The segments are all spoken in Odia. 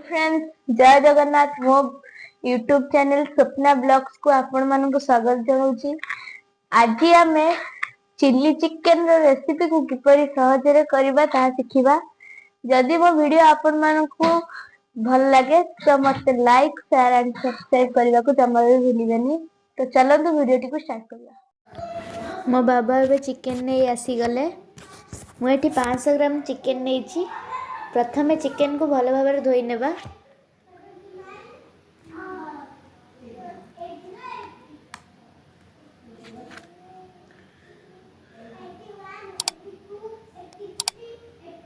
ଫ୍ରେଣ୍ଡସ୍, ଜୟ ଜଗନ୍ନାଥ। ମୋ ୟୁଟ୍ୟୁବ ଚ୍ୟାନେଲ ସ୍ୱପ୍ନା ବ୍ଲଗ୍ସ କୁ ଆପଣ ମାନଙ୍କୁ ସ୍ୱାଗତ ଜଣାଉଛି। ଆଜି ଆମେ ଚିଲି ଚିକେନ ର ରେସିପିକୁ କିପରି ସହଜରେ କରିବା ତାହା ଶିଖିବା। ଯଦି ମୋ ଭିଡିଓ ଆପଣ ମାନଙ୍କୁ ଭଲ ଲାଗେ ତ ମତେ ଲାଇକ୍, ସେୟାର ଆଣ୍ଡ ସବସ୍କ୍ରାଇବ କରିବାକୁ ଜମା ବି ଭୁଲିବେନି। ତ ଚାଲନ୍ତୁ, ଭିଡିଓଟିକୁ ଷ୍ଟାର୍ଟ କରିବା। ମୋ ବାବା ଏବେ ଚିକେନ୍ ନେଇ ଆସିଗଲେ। ମୁଁ ଏଠି 500 ଗ୍ରାମ ଚିକେନ୍ ନେଇଛି। ପ୍ରଥମେ ଚିକେନ୍କୁ ଭଲ ଭାବରେ ଧୋଇ ନେବା।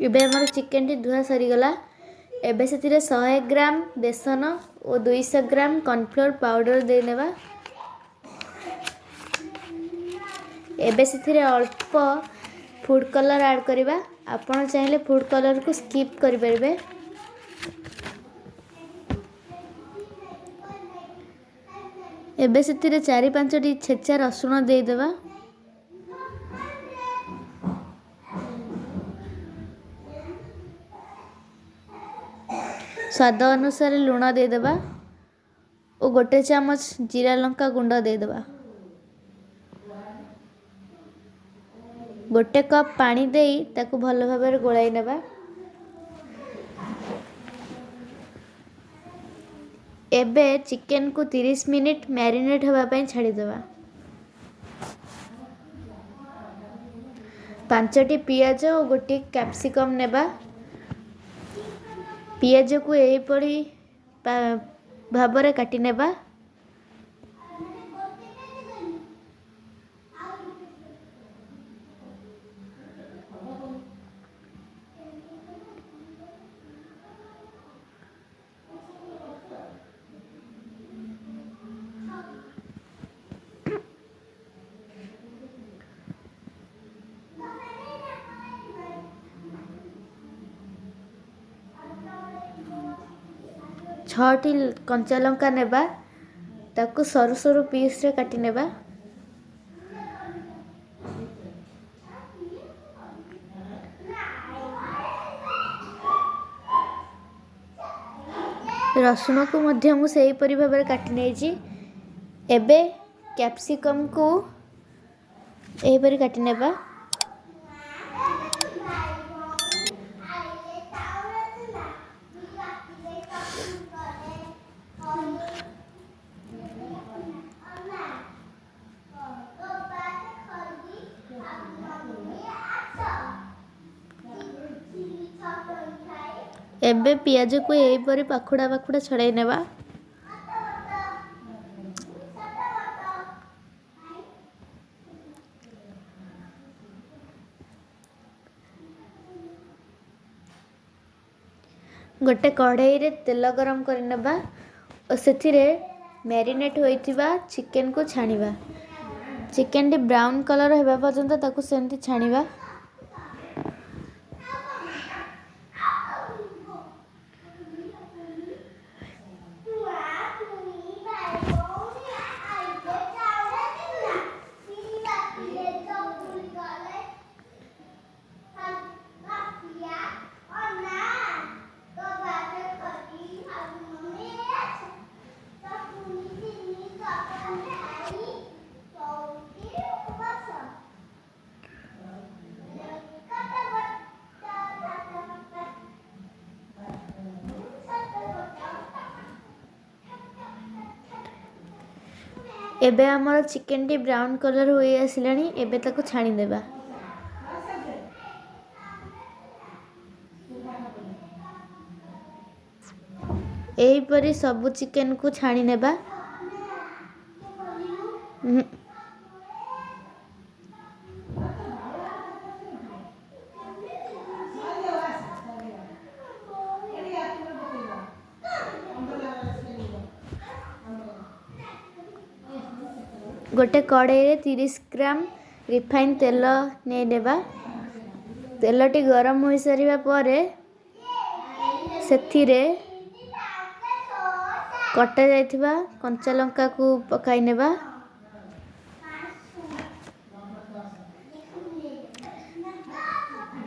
ଏବେ ଆମର ଚିକେନ୍ଟି ଧୁଆ ସରିଗଲା। ଏବେ ସେଥିରେ 100 ଗ୍ରାମ ବେସନ ଓ 200 ଗ୍ରାମ କର୍ଣ୍ଣଫ୍ଲୋର୍ ପାଉଡ଼ର ଦେଇନେବା। ଏବେ ସେଥିରେ ଅଳ୍ପ ଫୁଡ଼୍ କଲର୍ ଆଡ଼୍ କରିବା। ଆପଣ ଚାହିଁଲେ ଫୁଡ଼୍ କଲର୍କୁ ସ୍କିପ୍ କରିପାରିବେ। ଏବେ ସେଥିରେ 4-5ଟି ଛେଚା ରସୁଣ ଦେଇଦେବା। ସ୍ୱାଦ ଅନୁସାରେ ଲୁଣ ଦେଇଦେବା ଓ 1 ଚାମଚ ଜିରା ଲଙ୍କା ଗୁଣ୍ଡ ଦେଇଦେବା। 1 କପ୍ ପାଣି ଦେଇ ତାକୁ ଭଲ ଭାବରେ ଗୋଳାଇ ନେବା। ଏବେ ଚିକେନକୁ 30 ମିନିଟ୍ ମ୍ୟାରିନେଟ୍ ହେବା ପାଇଁ ଛାଡ଼ିଦେବା। 5ଟି ପିଆଜ ଓ ଗୋଟିଏ କ୍ୟାପ୍ସିକମ୍ ନେବା। ପିଆଜକୁ ଏହିପରି ଭାବରେ କାଟି ନେବା। 6ଟି କଞ୍ଚା ଲଙ୍କା ନେବା, ତାକୁ ସରୁ ସରୁ ପିସ୍ରେ କାଟି ନେବା। ରସୁଣକୁ ମଧ୍ୟ ମୁଁ ସେହିପରି ଭାବରେ କାଟି ନେଇଛି। ଏବେ କ୍ୟାପ୍ସିକମ୍କୁ ଏହିପରି କାଟି ନେବା। ଏବେ ପିଆଜକୁ ଏହିପରି ପାଖୁଡ଼ା ପାଖୁଡ଼ା ଛଡ଼ାଇ ନେବା। ଗୋଟେ କଢ଼େଇରେ ତେଲ ଗରମ କରିନେବା ଓ ସେଥିରେ ମ୍ୟାରିନେଟ୍ ହୋଇଥିବା ଚିକେନକୁ ଛାଣିବା। ଚିକେନଟି ବ୍ରାଉନ୍ କଲର୍ ହେବା ପର୍ଯ୍ୟନ୍ତ ତାକୁ ସେମିତି ଛାଣିବା। ଏବେ ଆମର ଚିକେନଟି ବ୍ରାଉନ୍ କଲର୍ ହୋଇ ଆସିଲାଣି। ଏବେ ତାକୁ ଛାଣିଦେବା। ଏହିପରି ସବୁ ଚିକେନକୁ ଛାଣି ନେବା। ଗୋଟେ କଢ଼େଇରେ 30 ଗ୍ରାମ ରିଫାଇନ୍ ତେଲ ନେଇନେବା। ତେଲଟି ଗରମ ହୋଇସାରିବା ପରେ ସେଥିରେ କଟା ଯାଇଥିବା କଞ୍ଚା ଲଙ୍କାକୁ ପକାଇ ନେବା।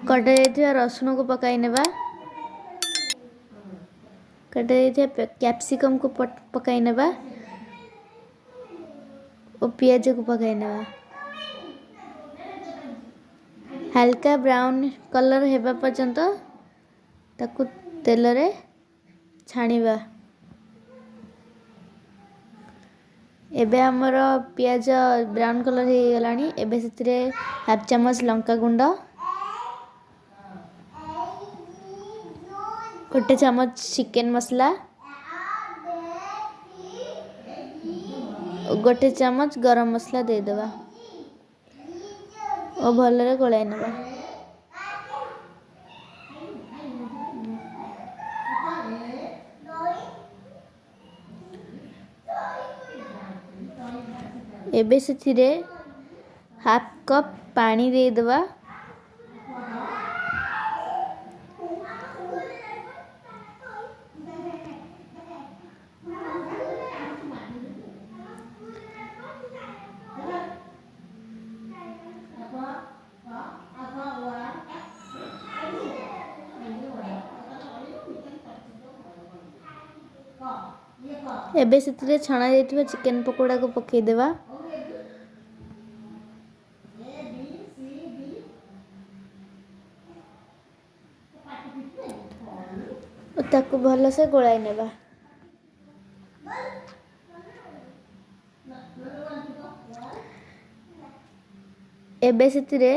କଟା ଯାଇଥିବା ରସୁଣକୁ ପକାଇ ନେବା। କଟାଯାଇଥିବା କ୍ୟାପ୍ସିକମ୍କୁ ପକାଇ ନେବା ଓ ପିଆଜକୁ ପକାଇ ନେବା। ହାଲକା ବ୍ରାଉନ୍ କଲର୍ ହେବା ପର୍ଯ୍ୟନ୍ତ ତାକୁ ତେଲରେ ଛାଣିବା। ଏବେ ଆମର ପିଆଜ ବ୍ରାଉନ୍ କଲର୍ ହେଇଗଲାଣି। ଏବେ ସେଥିରେ ହାଫ୍ ଚାମଚ ଲଙ୍କା ଗୁଣ୍ଡ, 1 ଚାମଚ ଚିକେନ୍ ମସଲା, 1 ଚାମଚ ଗରମ ମସଲା ଦେଇଦେବା ଓ ଭଲରେ ଗୋଳାଇ ନେବା। ଏବେ ସେଥିରେ ହାଫ୍ କପ୍ ପାଣି ଦେଇଦେବା। ଏବେ ସେଥିରେ ଛଣା ଯାଇଥିବା ଚିକେନ୍ ପକୋଡ଼ାକୁ ପକାଇଦେବା। ଓ ତାକୁ ଭଲସେ ଗୋଳାଇ ନେବା। ଏବେ ସେଥିରେ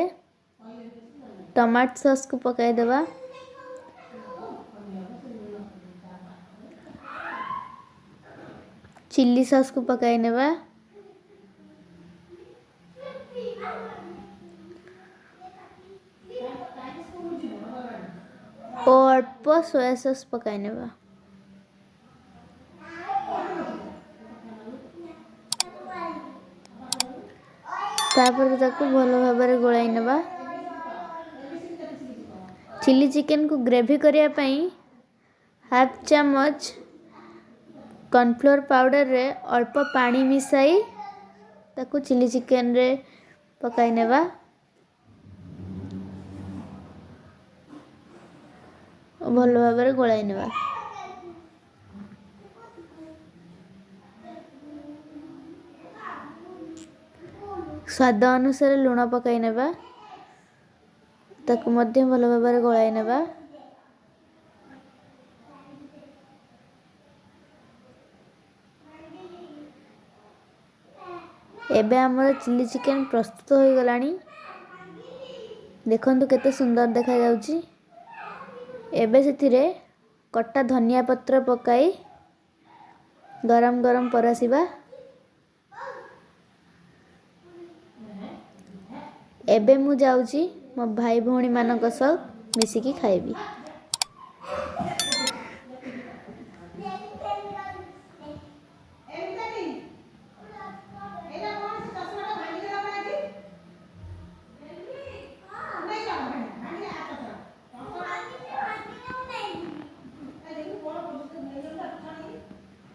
ଟମାଟୋ ସସ୍କୁ ପକାଇଦେବା। ଚିଲି ସସ୍କୁ ପକାଇ ନେବା। ଓ ଅଳ୍ପ ସୋୟା ସସ୍ ପକାଇ ନେବା। ତାପରେ ତାକୁ ଭଲ ଭାବରେ ଗୋଳାଇ ନେବା। ଚିଲି ଚିକେନକୁ ଗ୍ରେଭି କରିବା ପାଇଁ ହାଫ୍ ଚାମଚ କର୍ଣ୍ଣଫ୍ଲୋର୍ ପାଉଡ଼ରରେ ଅଳ୍ପ ପାଣି ମିଶାଇ ତାକୁ ଚିଲି ଚିକେନରେ ପକାଇ ନେବା। ଭଲ ଭାବରେ ଗୋଳାଇ ନେବା। ସ୍ୱାଦ ଅନୁସାରେ ଲୁଣ ପକାଇ ନେବା। ତାକୁ ମଧ୍ୟ ଭଲ ଭାବରେ ଗୋଳାଇ ନେବା। ଏବେ ଆମର ଚିଲି ଚିକେନ୍ ପ୍ରସ୍ତୁତ ହୋଇଗଲାଣି। ଦେଖନ୍ତୁ କେତେ ସୁନ୍ଦର ଦେଖାଯାଉଛି। ଏବେ ସେଥିରେ କଟା ଧନିଆ ପତ୍ର ପକାଇ ଗରମ ଗରମ ପରଷିବା। ଏବେ ମୁଁ ଯାଉଛି ମୋ ଭାଇ ଭଉଣୀମାନଙ୍କ ସହ ମିଶିକି ଖାଇବି।